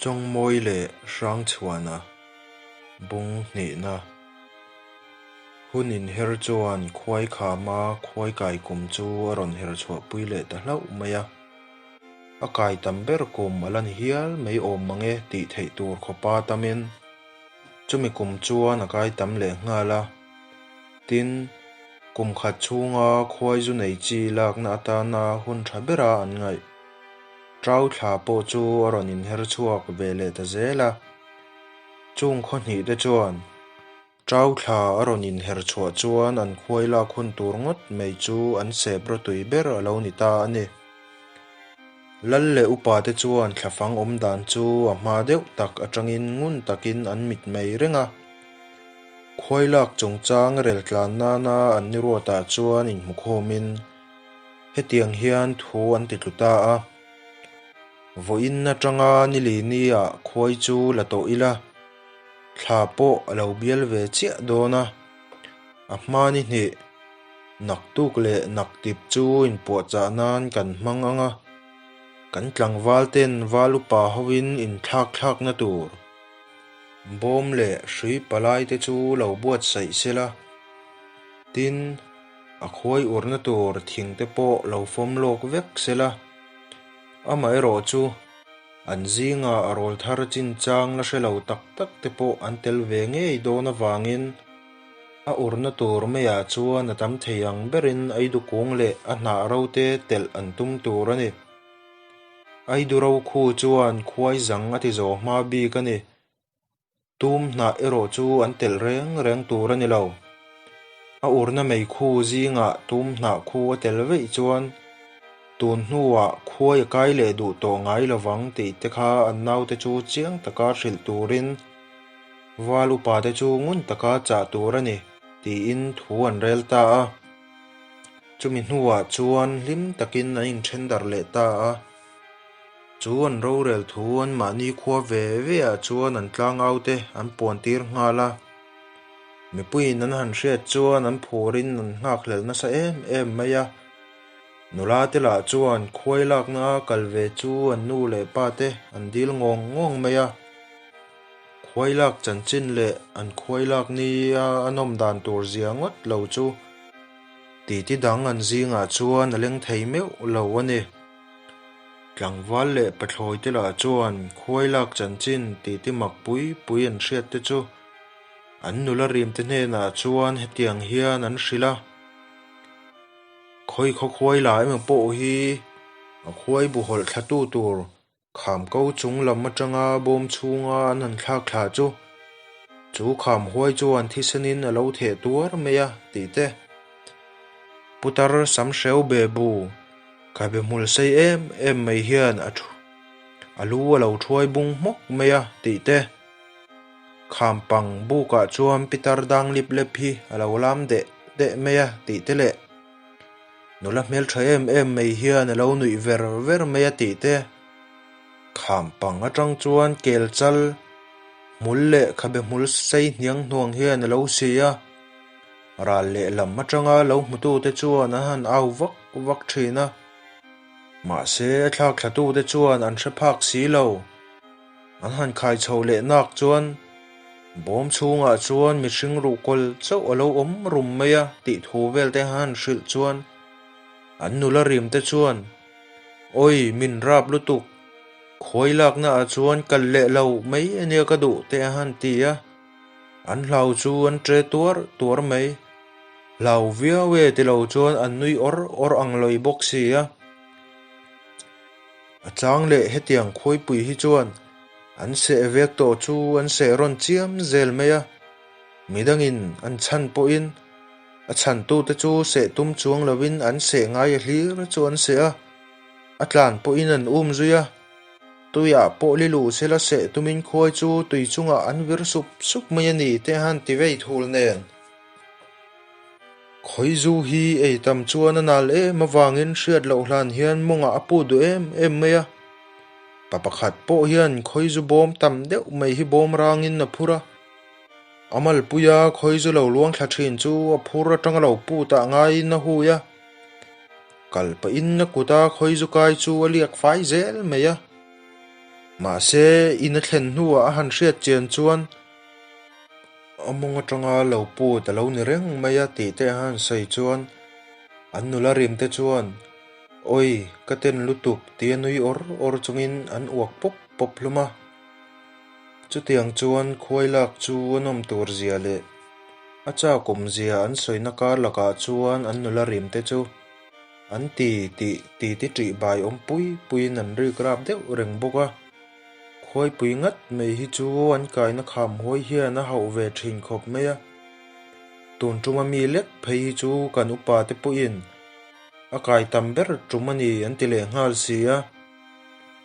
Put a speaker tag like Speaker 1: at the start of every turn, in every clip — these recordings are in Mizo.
Speaker 1: Chawngmawi leh Hrangchhuana bung hnihna hun inher chuan Khuaikhama khuaikai kum chu a rawn her chhuahpui leh ta hlauh mai a. A kai tam ber kum a la ni hial mai awm mang e tih theih tur khawpa tamin chumi kum chuan a kai tam leh nghal a. Tin, kum khat chhunga khuai zu nei chi lakna atana hun tha bera an ngaih. Ṭau thla pawh chu a rawn inher chhuak ve leh ta zel a. Chung khaw hnih te chuan Ṭau thla a rawn inher chhuah chuan an khuai lak hun tur ngawt mai chu an sep rawtui ber a lo ni ta a ni. Lal leh upa te chuan thlafang awm dan chu a hma deuh tak atangin ngun takin an mit mai reng a. Khuai lak chungchang rel tlan nana an ni ruatah chuan inhmukhawmin Hetiang hian thu an ti tlu ta a, Vawiin atanga ni li ah khuai chu la tawh ila, thla pawh a lo bial ve chiah dawn a, a hma ni hnih, naktuk leh naktip chu inpuahchah nan kan hmang ang a, kan tlangval ten val upa hoin inthlak thlakna tur bawm leh hrui palai te chu lo buatsaih sela, tin, A khuai urna tur thing te pawh lo fawm lawk vek se la, amaherawh chu an zinga a rawl thar chinchang la hre lo tak tak te pawh an tel ve ngei dawn avangin a urna tur maiah chuan a tam thei ang berin Aidu kung leh a hnah ro te telh an tum tur a ni. Aidu ro khu chuan khuai zang a ti zawh hma bik a ni. Tum hnah erawh chu an telh reng reng tur a ni lo. A urna mei khu zingah tum hnah khu a tel veih chuan tun hnuah khuai a kai leh duh tawh ngai lovang tih te kha an naute chu chiang taka hrilh turin val upa te chu ngun taka chah tur a ni tiin thu an rel ta a. Chumi hnuah chuan hlim takin an inthen darh leh ta a. Chu an rorel thu anmahni khua ve ve ah chuan an tlangau te an puan tir nghal a. Mipuiin an han hriat chuan an phurin an nghakhlel nasa em em mai a. Nula te lah chuan khuai lakna a kal ve chu an nu leh pa te an dil ngawng ngawng mai a. Khuai lak chanchin leh an khuai lak ni a a nawm dan tur zia ngawt lo chu titi dang an zingah chuan a leng thei meuh lo a ni. Tlangval leh pathlawi te lah chuan khuai lak chanchin titi mak pui pui an hriat te chu an nula rim te hnenah chuan hetiang hian an hrilh a, Khawi khaw khuai la emaw pawh hi a khuai bu hawlh thla tu tur kham ko chung lam atanga bawm chhunga an han thlak thla chu chu kham huai chuan thisenin a lo theh tuar mai a tih te Putar sam hreu be bu Khabe hmul sei em em mai hian a thu a lu a lo thuai bung hmawk mai a tih te kham pang bukah chuan pitar dang lip lep hi a lo lam deh deh mai a tih te leh nula hmeltha em em mai hian a lo nuih ver ver mai a tih te kham pang atang chuan kel chal hmul leh khabe hmul sei hniang hnuang hian a lo si a. Ral lehlam atanga lo hmutute chuan an han au vak vak thin a, mahse a thlak thlatute chuan an hre phak si lo. An han khai chho leh nak chuan bawm chhungah chuan mihring ruhkawl chauh a lo awm rum mai a tih thu vel te han hrilh chuan an nula rim te chuan, Awi min rap lutuk, khawi lakna ah chuan kal leh lo mai ania ka duh te a han ti a. An hlau chu an ṭe tuar tuar mai. Hlau viau e ti lo chuan an nui awr awr ang lawi bawk si a. A chang leh hetiang khuaipui hi chuan an seh vek tawh chu an seh rawn chiam zel mai a. Midangin an chhan pawhin a chhantute chu seh tum chuang lovin an seh ngai a hlir chu an seh a, a tlan pawhin an um zui a. Tuiah pawh li luh sela seh tumin khuai chu tui chungah an vir sup sup mai a ni te han ti vei thul nen. Khawi zu hi ei tam chuan a nal em avangin hriat loh hlan hian mawngah a put duh em em mai a. Pa pakhat pawh hian khawi zu bawm tam deuh mai hi bawm rangin a phur a. A malpuia khawi zu lo luang thla thin chu a phur atanga lo put ah ngaiin a hui a. Kal pahin a kuta khawi zu kai chu a liak fai zel mai a. Mahse, in a thlen hnuah a han hriat chian chuan a mawng atanga lo put a lo ni reng mai a tih te a han sawi chuan an nula rim te chuan Awi, ka ten lutuk tia nui awr awr chungin an uak pawp pawp hlawm a. Chutiang chuan khuai lak chu a nawm tur zia leh a chakawm zia an sawina kar lakah chuan an nula rim te chu An ti tih ti ti ṭih bai awm pui puiin an rik rap deuh reng bawk a. Khuaipui ngat mai hi chu an kaina kham huai hian a hauh ve ṭhin khawp mai a. Tun ṭuma mi lek phei hi chu kan upa te pawhin a kai tam ber ṭum a ni an ti leh nghal si a.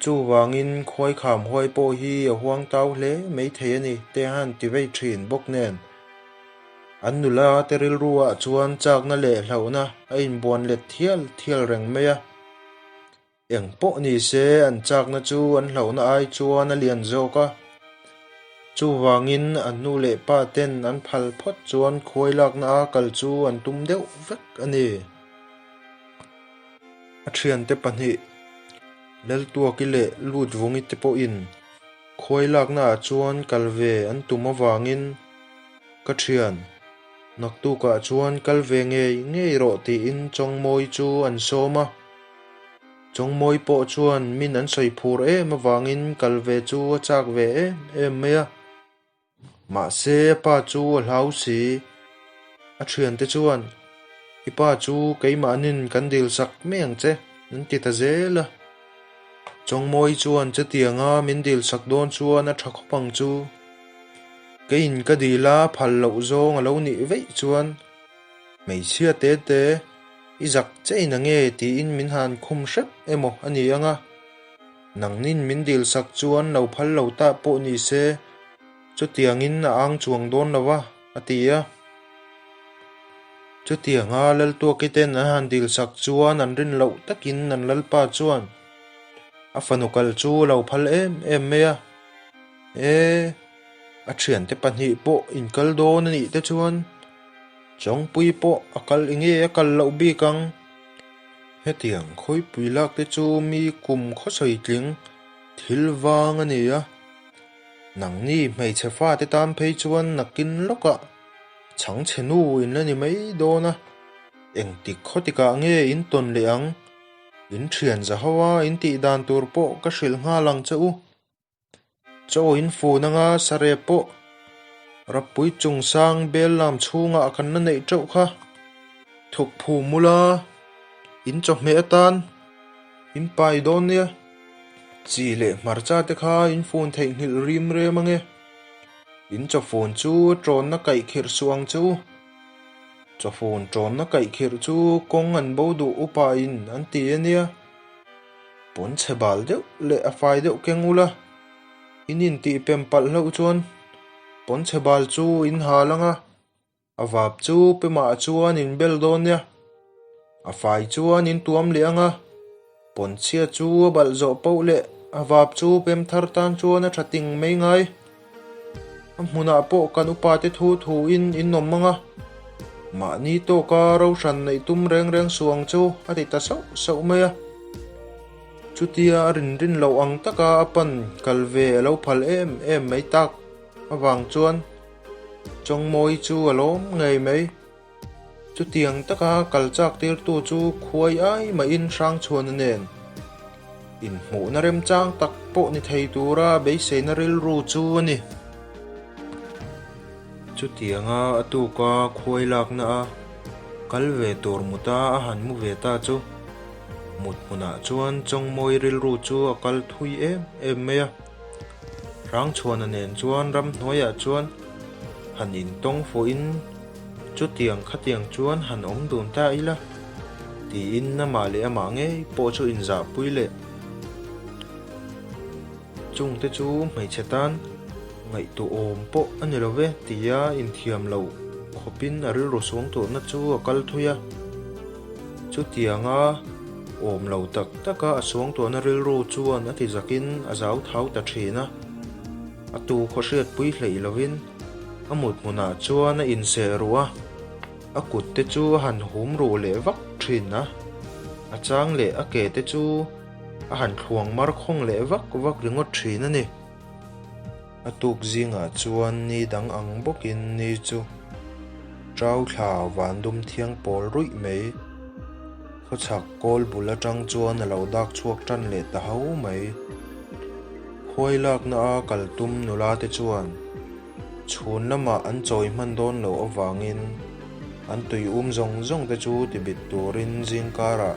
Speaker 1: Chuvangin khuai kham huai pawh hi a huang tau hle mai thei a ni te han ti vei ṭhin bawk nen. An nula te rilru ah chuan chakna leh hlauhna a inbuan let thial thial reng mai a. Eng pawh ni se an chakna chu an hlauhna ai chuan a lian zawk a. Chuvangin an nu leh pa ten an phal phawt chuan khuai lakna a kal chu an tum deuh vek a ni. A thiante pahnih Laltuaki leh Lutvungi te pawhin khuai lakna ah chuan kal ve an tum avangin Ka thian, naktukah chuan kal ve ngei ngei rawh tiin Chawngmawi chu an sawm a. Chawngmawi pawh chuan min an sawi phur em avangin kal ve chu a chak ve em em mai a. Mahse a pa chu a hlau si. A thiante chuan, I pa chu keimahnin kan dil sak mai ang che, an ti ta zel a. Chawngmawi chuan chutianga min dil sak dawn chuan a tha khawp ang chu. Keiin ka dil a phal loh zawng a lo nih veih chuan hmeichhia te te i zak chein a nge tiin min han khum hrep emaw a ni ang a. Nangnin min dil sak chuan lo phal lo ta pawh ni se chutiangin a ang chuang dawn lo a, a ti a. Chutianga Laltuaki ten an han dil sak chuan an rin loh takin an Lalpa chuan a fanu kal chu a lo phal em em mai a. E, a thiante pahnih pawh inkal dawn a nih te chuan Chawngpui pawh a kal enge a kal loh bik ang. Hetiang khawipui lak te chu mi kum khawsawi tling thil vang a ni a. Nangni hmeichhe fate tan phei chuan nakin lawkah chhangchhe nu in la ni mai dawn a, engtik khawtikah nge in tawn leh ang? In thian za ho a in tih dan tur pawh ka hrilh nghal ang che u. Chaw in fun anga sarep pawh Rappui chungsang bel lam chhungah kan la neih teuh kha. Thuk phum ula in chawhmeh atan in pai dawn nia. Chi leh hmarcha te kha in fun theihnghilh rim rem ange. In chawfun chu tawnna kaih khirh suh ang che u. Chawfun tawnna kaih khirh chu kawng an bo duh upa in an ti a nia. Pawn chhe bal deuh leh a fai deuh keng ula, in intih pem palh hlauh chuan pawn chhe bal chu in hal ang a, a vap chu pemah chuan in bel dawn nia. A fai chuan in tuam leh ang a, pawn chhia chu a balh zawh poh leh a vap chu pem thar tan chuan a tha ting mai ngai. A hmunah pawh kan upate thu thuin in awm ang a, mahni tawka ro hran neih tum reng reng suh ang chu a ti ta sauh sauh mai a. Chutia a rinrin loh ang taka a pan kal ve a lo phal em em mai tak avang chuan Chawngmawi chu a lawm ngei mai. Chutiang taka kal chak tirtu chu khuai ai mahin Hrangchhuana nen inhmuhna remchang tak pawh ni thei tura beiseina rilru chu a ni. Chutianga a tuka khuai lakna a kal ve tur muta a han mu ve ta chu mut hmunah chuan Chawngmawi rilru chu a kal thui em em mai a. Hrangchhuana nen chuan ramhnuaiah chuan han intawng fuhin chutiang khatiang chuan han awm dun ta ila tiin amah leh amah ngei pawh chu inzahpui leh chungte chu hmeichhe tan ngaihtuahawm pawh a ni lo ve tia inthiam loh khawpin a rilru suang turna chu a kal thui a. Chutianga awm lo tak taka a suangtuahna rilru chuan a ti zakin a zau thau ta thin a. A tu khaw hriatpui hleih lovin a mut hmunah chuan a inseh ruh a, a kut te chu a han hum ruh leh vak thin a, a chang leh a ke te chu. A han thluang mar khawng leh vak vak ringawt thin a ni. A tuk zingah chuan ni dang ang bawkin ni chu Ṭau thla van dum thiang pawl ruih mai. Khawchhak kawl bul atang chuan a lo dak chhuak ṭan leh ta ho mai. Khuai lakna a kal tum nula te chuan chhun lamah an chawi hman dawn loh avangin an tui um zawng zawng te chu tibit turin zingkarah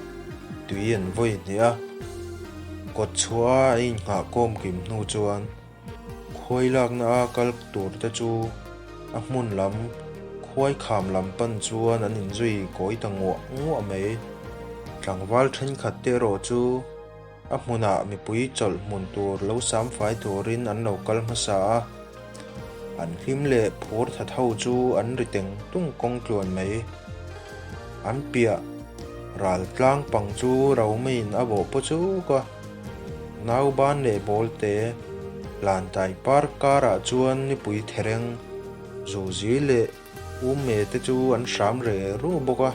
Speaker 1: tui an vawi hnih a. Kawt chhuah a a innghah kawm kim hnu chuan Khuai lakna a kal tur te chu a hmun lam khuai kham lam pan chuan an inzui kawi ta nguah nguah mai. Tlangval thenkhat te erawh chu a hmunah mipui chawlh hmun tur lo sam fai turin an lo kal hmasa a, an hlim leh phur that ho chu an ri teng tung kawng tluan mai. An piah ral tlang pang chu Romeiin a bawh paw chuk a. Nauban leh bawlte Lantai Park karah chuan nipui thereng, zuzi leh umme te chu an hram re ru bawk a.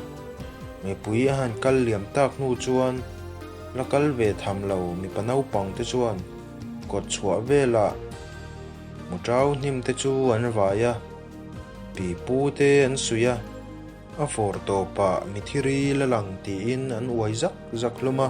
Speaker 1: Mipui a han kal liam tak hnu chuan la kal ve tham lo mipa naupang te chuan kawt chhuah velah muṭau hnim te chu an vai a, pipu te an suih a. A fawr tawpah mithiri la lang tiin an uai zak zak hlawm a.